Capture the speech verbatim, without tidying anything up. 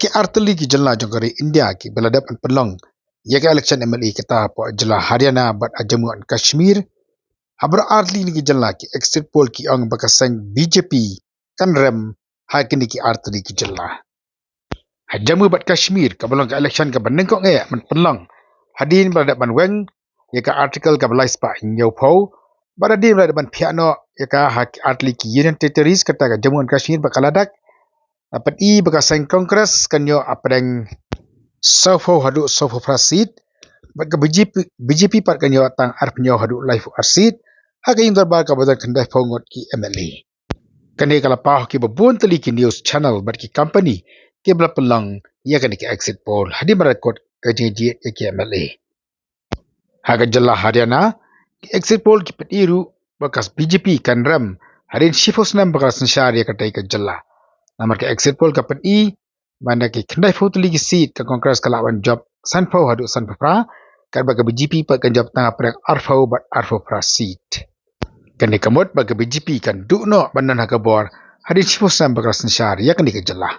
Ki artylli ki jylla jong ka ri India kiba la dep ban pynlong ïa ka election M L A kata hapoh jylla Haryana bad ha Jammu and Kashmir. Ha baroh artylli ki jylla ki exit poll ki ong ba ka seng B J P kan rem ha kine ki artylli ki jylla. Ha Jammu bad Kashmir kaba long ka election kaba nyngkong eh ban pynlong hadien ba la dep ban weng ïa ka Article kaba lai spah hynñiewphew bad hadien ba la dep ban phiah noh ïa ka ha ki artylli ki Union Territories kata ka Jammu and Kashmir bad ka Ladakh. La pyni ba ka seng Congress kan ïoh hapdeng sawphew haduh sawphew phra seat bad ka B J P, B J P pat kan ïoh tang arphew hynñiew haduh laiphew ar seat ha ka ïing dorbar kaba don khyndaiphew ngut ki M L A. Kane ka la paw ha kiba bun tylli ki news channel bad ki company kiba la pynlong ïa kane ka exit poll hadien ba la kut ka jingjied ïa ki M L A. Ha ka jylla Haryana ki exit poll ki pyni ruh ba ka B J P kan rem hadien shiphew snem ba ka la synshar ïa katei ka jylla. Namar ka exit poll ka pyni ba na ki khyndaiphew tylli ki seat ka Congress ka lah ban jop sanphew haduh sanphew phra, katba ka B J P pat kan jop tang hapdeng arphew bad arphew phra seat. Kane ka mut ba ka B J P kan duh noh ban don ha ka bor hadien shiphew snem ba ka la synshar ïa kane ka jylla.